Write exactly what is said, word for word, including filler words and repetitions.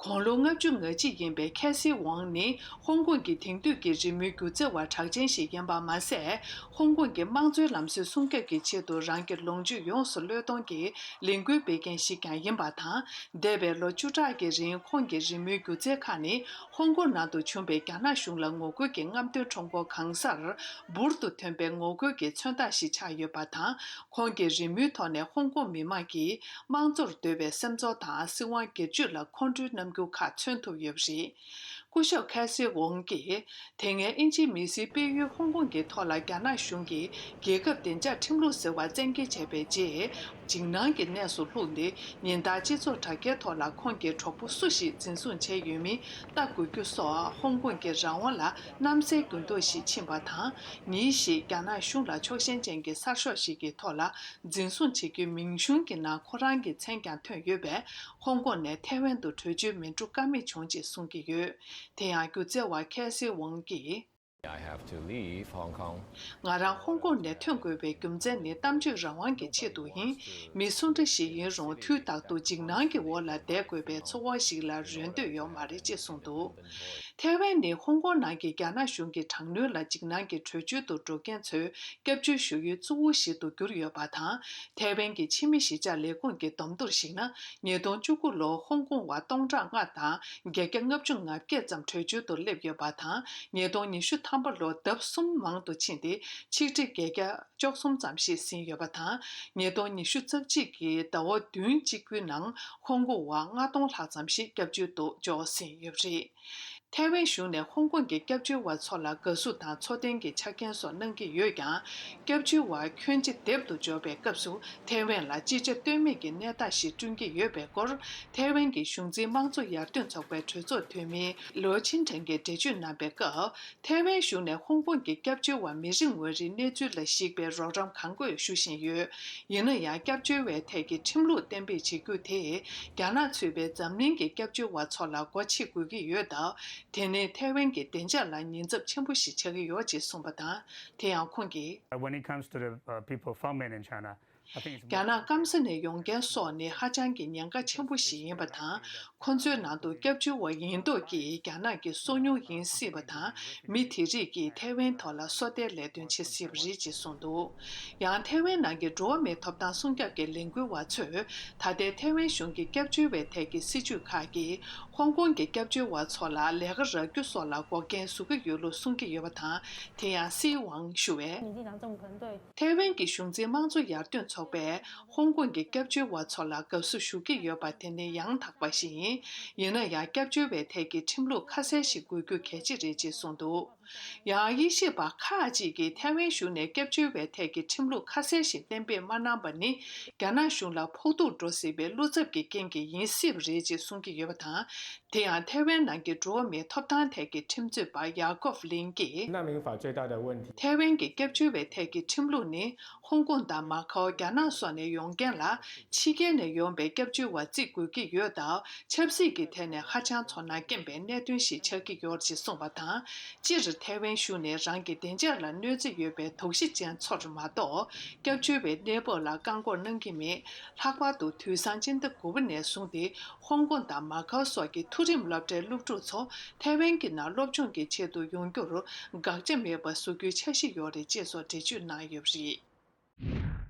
དགུང་ལོ་ལྔ་བཅུ་ང་གཅིག་ཡིན་པའི་ཁེ་སི་ཝང་ནི་ཧོང་ཀོང་གི་དེང་དུས་ཀྱི་རི་མོའི་སྒྱུ་རྩལ་བ་གྲགས་ཅན་ཞིག་ཡིན་པ་མ་ཟད། ཧོང་ཀོང་གི་དམངས་གཙོའི་ལམ་སྲོལ་སྲུང་སྐྱོབ་ཀྱི་ཆེད་དུ་རང་གི་ལོངས་སྤྱོད་ཡོངས་སུ་བློས་གཏོང་གིས་ལས་འགུལ་སྤེལ་མཁན་ཞིག་ཀྱང་ཡིན་པ་དང་། འདས་པའི་ལོ་བཅུ་ཕྲག་གི་རིང་ཁོང་གི་རི་མོའི་སྒྱུ་རྩལ་ཁག་ནི་ཧོང་ཀོང་ནང་དུ་བྱུང་བའི་རྒྱ་ནག་གཞུང་ལ་ངོ་རྒོལ་གྱི་རྔམ་སྟོན་ཁྲོམ་སྐོར་གང་སར་འབུར་དུ་ཐོན་པའི་ངོ་རྒོལ་གྱི་མཚོན་རྟགས་ཤིག་ཆགས་ཡོད་པ་དང་། ཁོང་གི་རི་མོའི་ཐོག་ནས་ཧོང་ཀོང་མི་མང་གིས་དམངས་གཙོར་འདོད་པའི་སེམས་ཚོར་དང་། སྲིད་དབང་སྒེར་གཅོད་ལ་ཁོང་ཁྲོའི་རྣམ་འགྱུར་ཁག་མཚོན་ཐུབ་ཡོད་པ་རེད། སྐུ་ཞབས་ཁེ་སི་ཝོང་གིས། དེ་སྔའི་དབྱིན་ཇིའི་མི་སེར་སྤེལ་ཡུལ་ཧོང་ཀོང་གི་ཐོག་ལ་རྒྱ་ནག་གཞུང་གིས་རྒྱལ་ཁབ་བདེ་འཇགས་ཁྲིམས་ལུགས་ཟེར་བ་བཙན་འགེལ་བྱས་པའི་རྗེས། འཇིགས་སྣང་གི་གནས་སུ་ལྷུང་སྟེ། ཉིན་ལྟར་སྤྱི་ཚོགས་དྲ་རྒྱའི་ཐོག་ལ་ཁོང་གི་གྲོགས་པོ་སུ་ཞིག་འཛིན་བཟུང་བྱས་ཡོད་མིན་ལྟ་དགོས་རྒྱུ་སོགས་ཧོང་ཀོང་གི་རང་དབང་ལ་གནམ་སའི་འགྱུར་ལྡོག་ཞིག་ཕྱིན་པ་དང་། ཉིན་ཞིག་རྒྱ་ནག་གཞུང་ལ་ཕྱོགས་ཞེན་ཅན་གྱི་གསར་ཤོག་ཞིག་གི་ཐོག་ལ་འཛིན་བཟུང་བྱེད་རྒྱུའི་མིང་གཞུང་གི་ནང་ཁོ་རང་གི་མཚན་ཀྱང་ཐོན་ཡོད་པས། ཧོང་ཀོང་ནས་ཐའེ་ཝན་དུ་བྲོས་བྱོལ་མི་འགྲོ་ཀ་མེད་བྱུང་ཅེས་གསུང་གི་ཡོད། དེ་ཡང་སྒྱུ་རྩལ་བ་ཁེ་སི་ཝང་གིས། I have to leave Hong Kong. ང་རང་ཧོང་ཀོང་ནས་ཐོན་དགོས་པའི་རྒྱུ་མཚན་ནི་གཏམ་བརྗོད་རང་དབང་གི་ཆེད་དུ་ཡིན། མི་སུ་འདྲ་ཞིག་ཡིན་རུང་དུས་རྟག་ཏུ་འཇིགས་སྣང་གི་འོག་ལ་བསྡད་དགོས་པའི་ཚོར་བ་ཞིག་ལ་རོལ་འདོད་ཡོད་མ་རེད་ཅེས་གསུངས་འདུག། ཐའེ་ཝན་ནི་ཧོང་ཀོང་ནང་གི་རྒྱ་ནག་གཞུང་གི་དྲག་གནོན་ལ་འཇིགས་སྣང་གིས་བྲོས་བྱོལ་དུ་འགྲོ་མཁན་ཚོའི་སྐྱབས་བཅོལ་ཞུ་ཡུལ་གཙོ་བོ་ཞིག་ཏུ་གྱུར་ཡོད་པ་དང་། ཐའེ་ཝན་གྱི་ཕྱི་མི་གཞིས་ཆགས་ལས་ཁུངས་ཀྱིས་བསྡོམས་ཐོར་གཞིགས་ན། ཉིས་སྟོང་བཅུ་དགུ་ལོར་ཧོང་ཀོང་བ་སྟོང་ཕྲག་ལྔ་དང་བརྒྱད་བརྒྱ་ལྔ་བཅུ་ང་བརྒྱད་ཙམ་བྲོས་བྱོལ་དུ་སླེབས་ཡོད་པ་དང་། ཉིས་སྟོང་ཉི་ཤུ་ཐམ་པ་ལོར་ལྡབ་གསུམ་མང་དུ་ཕྱིན་ཏེ། ཆིག་ཁྲི་བརྒྱད་བརྒྱ་བཅུ་གསུམ་ཙམ་ཞིག་ཟིན་ཡོད་པ་དང་། ཉིས་སྟོང་ཉི་ཤུ་རྩ་གཅིག་གི་ཟླ་བ་བདུན་གཅིག་པུའི་ནང་ཧོང་ཀོང་བ་ལྔ་སྟོང་ལྷག་ཙམ་ཞིག་སྐྱབས་བཅོལ་དུ་འབྱོར་ཟིན་ཡོད་པ་རེད། ཐའེ་ཝན་གཞུང་ནས་ཧོང་ཀོང་གི་སྐྱབས་བཅོལ་བ་ཚོ་ལ་དགའ་བསུ་དང་འཚོ་རྟེན་གྱི་ཆ་རྐྱེན་སོགས་གནང་གི་ཡོད་ཀྱང་། སྐྱབས་བཅོལ་བ་ཁྱོན་ཆེ་སྡེབ་ཏུ་འབྱོར་བའི་སྐབས་སུ་ཐའེ་ཝན་ལ་ཅི་བྱ་གཏོལ་མེད་ཀྱི་གནས་སྟངས་ཤིག་བསྐྲུན་གྱི་ཡོད་པའི་སྐོར། ཐའེ་ཝན་གྱི་གཞུང་འཛིན་དམངས་གཙོ་ཡར་ཐོན་ཚོགས་པའི་གྲོས་ཚོགས་འཐུས་མི་ལོ་ཆིན་ཁྲེང་གིས་འགྲེལ་བརྗོད་གནང་པའི་སྐབས། ཐའེ་ཝན་གཞུང་ནས་ཧོང་ཀོང་གི་སྐྱབས་བཅོལ་བ་མི་རེ་ངོ་རེའི་གནས་ཚུལ་ལ་གཞིགས་པའི་རོགས་རམ་གང་དགོས་ཞུ་བཞིན་ཡོད། ཡིན་ན་ཡང་། སྐྱབས་བཅོལ་བའི་ཐད་ཀྱི་ཁྲིམས་ལུགས་གཏན་འབེབས་བྱེད་རྒྱུ་དེས། རྒྱ་ནག་གཙོས་པའི་འཛམ་གླིང་གི་སྐྱབས་བཅོལ་བ་ཚོ་ལ་སྒོ་ཕྱེ་དགོས་ཀྱི་ཡོད་སྟབས། དེ་ནི་ཐའེ་ཝན་གྱི་བདེ་འཇགས་ལ་ཉེན་ཚབས་ཆེན་པོ་ཞིག་ཆགས་ཀྱི་ཡོད་ཅེས་གསུངས་པ་དང་། དེ་ཡང་ཁོང་གིས། When it comes to the uh, people from mainland China, I think it's རྒྱ་ནག་སྐམ་ས་ནས་ཡོང་མཁན་སོགས་ནི་ཧ་ཅང་གི་ཉེན་ཁ་ཆེན་པོ་ཞིག་ཡིན་པ་དང་། ཁོ་ཚོའི་ནང་དུ་སྐྱབས་བཅོལ་བ་ཡིན་མདོག་གིས་རྒྱ་ནག་གི་སོ་མྱུལ་ཡིན་སྲིད་པ་དང་། མི་དེ་རིགས་ཀྱིས་ཐའེ་ཝན་ཐོག་ལ་སོ་ལྟའི་ལས་དོན་བྱེད་སྲིད་པ་རེད་ཅེས་གསུངས་འདུག། ཡང་ཐའེ་ཝན་ནང་གི་འགྲོ་བ་མིའི་ཐོབ་ཐང་སྲུང་སྐྱོབ་ཀྱི་ལས་འགུལ་བ་ཚོས། ད་ལྟའི་ཐའེ་ཝན་གཞུང་གི་སྐྱབས་བཅོལ་བའི་ཐད་ཀྱི་སྲིད་ཇུས་ཁག་གིས། ཧོང་ཀོང་གི་སྐྱབས་བཅོལ་བ་ཚོ་ལ་ལས་ཀ་རག་རྒྱུ་སོགས་ལ་འགོག་རྐྱེན་བཟོ་གི་ཡོད་ལུགས་གསུང་གི་ཡོད་པ་དང་། དེ་ཡང་སྲིད་དབང་ཞུ་བས། 民进党政府可能对 ཐའེ་ཝན་གྱི་གཞུང་འཛིན་དམངས་གཙོ་ཡར་ཐོན་ཚོགས་པས་ཧོང་ཀོང་གི་སྐྱབས་བཅོལ་བ་ཚོ་ལ་དགའ་བསུ་ཞུ་གི་ཡོད་པ་དེ་ནི་ཡང་དག་པ་ཞིག་ཡིན། ཡིན་ན་ཡང་། སྐྱབས་བཅོལ་བའི་ཐད་ཀྱི་ཁྲིམས་ལུགས་ཁ་གསལ་ཞིག་དགོས་རྒྱུ་གལ་ཆེ་རེད་ཅེས་གསུངས་འདུག། ཡང་། དབྱེ་ཞིབ་པ་ཁག་ཅིག་གིས་ཐའེ་ཝན་གཞུང་ནས་སྐྱབས་བཅོལ་བའི་ཐད་ཀྱི་ཁྲིམས་ལུགས་ཁ་གསལ་ཞིག་གཏན་འབེབས་མ་གནང་པ་ནི། རྒྱ་ནག་གཞུང་ལ་ཕོག་ཐུག་འགྲོ་སྲིད་པའི་བློ་འཚབ་ཀྱི་རྐྱེན་གྱིས་ཡིན་སྲིད་པ་རེད་ཅེས་གསུང་གི་ཡོད་པ་དང་། དེ་ཡང་། ཐའེ་ཝན་ནང་གི་འགྲོ་བ་མིའི་ཐོབ་ཐང་ཐད་ཀྱི་ཁྲིམས་རྩོད་པ་ཡ་ཀོབ་ལིན་གྱིས། 难民法最大的问题。 ཐའེ་ཝན་གྱི་སྐྱབས་བཅོལ་བའི་ཐད་ཀྱི་ཁྲིམས་ལུགས་ནི། ཧོང་ཀོང་དང་མ་ཁའོ། རྒྱ་ནག་སོགས་ནས་ཡོང་མཁན་ལ། ཕྱི་རྒྱལ་ནས་ཡོང་པའི་སྐྱབས་བཅོལ་བ་བརྩི་དགོས་ཀྱི་ཡོད་སྟབས། ཆབ་སྲིད་ཀྱི་ཐད་ནས་ཧ་ཅང་ཚོར་སྣང་སྐྱེན་པའི་གནད་དོན་ཞིག་ཆགས་ཀྱི་ཡོད་ཅེས་གསུངས་པ་དང་། སྤྱིར་ཐའེ་ཝན་གཞུང་ནས་རང་གི་བདེ་འཇགས་ལ་གནོད་འཚེ་ཡོད་པའི་དོགས་གཞི་ཅན་ཚོར་མ་གཏོགས། སྐྱབས་བཅོལ་བའི་གནས་བབ་ལ་བཀག་འགོག་གནང་གི་མེད། ལྷག་པར་དུ་དུས་སང་སྤྱི་ཟླ་དགུ་པ་ནས་བཟུང་སྟེ། ཧོང་ཀོང་དང་མ་ཁའོ་སོགས་ཀྱི་མཐོ་རིམ་སློབ་གྲྭའི་སློབ་ཕྲུག་ཚོ་ཐའེ་ཝན་གྱི་ནང་སློབ་སྦྱོང་གི་ཆེད་དུ་ཡོང་རྒྱུར་དགག་བྱ་མེད་པ་བཟོ་རྒྱུའི་འཆར་གཞི་ཡོད་རེད་ཅེས་སོགས་འགྲེལ་བརྗོད་གནང་ཡོད་པ་རེད།